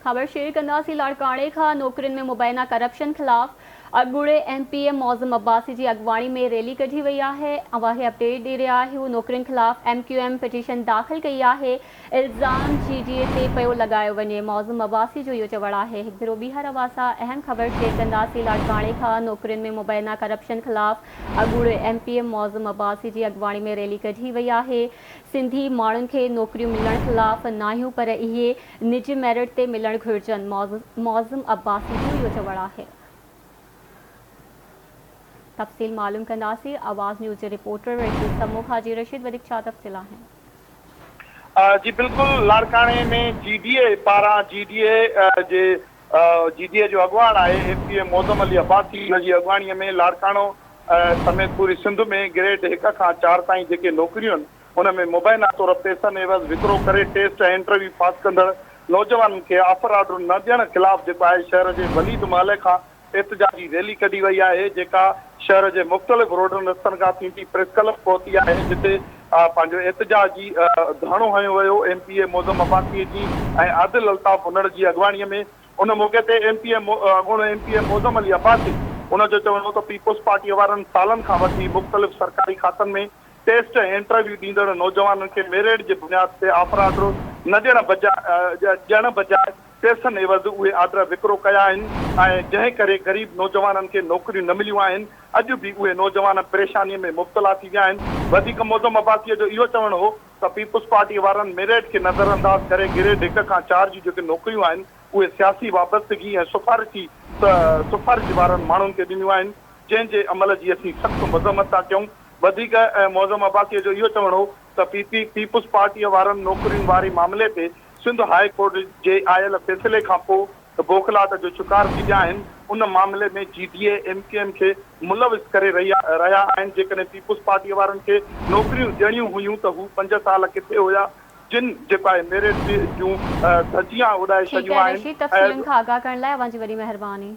خبر شيئر ڪنداسين لاڙڪاڻي کان نوڪرين ۾ مبينا ڪرپشن خلاف اڳوڻي M P A Moazzam Abbasi جي اڳواڻي ۾ ريلي ڪڍي وئي آهي اوهان کي اپڊيٽ ڏئي رهيا آهيون نوڪرين خلاف ايم ڪيو ايم پٽيشن داخل ڪئي آهي الزام جي ڊي اي تي پيو لڳايو وڃي معظم عباسي جو اهو چوڻ آهي هڪ ڀيرو ٻيهر اوهان سان اهم خبر شيئر ڪنداسين لاڙڪاڻي کان نوڪرين ۾ مبينا ڪرپشن خلاف اڳوڻي M P A Moazzam Abbasi جي اڳواڻي ۾ ريلي ڪڍي وئي آهي سنڌي ماڻهن کي نوڪريون ملڻ خلاف ناهيون پر اهي نج ميرٽ تي ملڻ گهرجن، معظم عباسي جو اهو چوڻ آهي. تفصيل معلوم ڪنداسين آواز نيوز جي رپورٽر رشيد سمون کان جي رشيد وڌيڪ ڇا تفصيل آهن. جي بلڪل لاڙڪاڻي ۾ جي ڊي اي پاران جي ڊي اي جي جي ڊي اي جو اڳواڻ آهي M P A Moazzam Ali Abbasi ان جي اڳواڻي ۾ لاڙڪاڻو سميت پوري سنڌ ۾ گريڊ هڪ کان چار تائين جيڪي نوڪريون ان ۾ مبينا طور پئسن عيوض وڪرو ڪري ٽيسٽ ۽ انٽرويو پاس ڪندڙ نوجوانن کي آفر آرڊر نه ڏيڻ خلاف جيڪو آهي شهر جي وليد محلي کان احتجاجي ريلي ڪڍي وئي آهي جيڪا شهر جي مختلف روڊن رستن کان ٿيندي پريس ڪلب پهتي آهي جتي پنهنجو احتجاجي ڌرڻو هنيو ويو M P A Moazzam Abbasi جي ۽ عادل الطاف انڙ جي اڳواڻي ۾ ان موقعي تي ايم پي اي اڳوڻو M P A Moazzam Ali Abbasi ان جو چوڻ هو ته پيپلز پارٽي وارن سالن کان وٺي مختلف سرڪاري کاتن ۾ ٽيسٽ ۽ انٽرويو ڏيندڙ نوجوانن کي ميرٽ جي بنياد تي آفر آرڊر نه ڏيڻ بجاء ڏيڻ بجاء پئسن عيوض اهي آرڊر وڪرو ڪيا آهن ۽ جنهن ڪري غريب نوجوانن کي نوڪريون نه مليون آهن اڄ به اهي نوجوان پريشاني ۾ مبتلا ٿي ويا آهن وڌيڪ معظم عباسي جو اهو چوڻ هو ته پيپلز پارٽي وارن ميرٽ کي نظر انداز ڪري گريڊ هڪ کان چار جون جيڪي نوڪريون آهن اهي سياسي وابستگي ۽ سفارشي سفارش وارن ماڻهن کي ڏنيون آهن جنهن جي عمل جي اسين سخت مذمت ٿا ڪيون وڌيڪ معظم عباسيء جو اهو چوڻ هو ته پي پي پيپلز پارٽيء وارن نوڪرين واري معاملي تي سنڌ هاء ڪورٽ جي آيل فيصلي کان پوء بوکلاهٽ جو شڪار ٿي ويا آهن، ان معاملي ۾ G D A, M Q M کي ملوث ڪري رهيا آهن، جيڪڏهن پيپلز پارٽيء وارن کي نوڪريون ڏيڻيون هيون ته هو پنج سال ڪٿي هيا، جن جيڪو آهي ميرٽ جون ڌجيان اڏائي ٺيڪ ڇڏيون آهي آهن رشيد ۽ تفصيلن کان آگاهه ڪرڻ لاء اوهان جي وڏي مهرباني.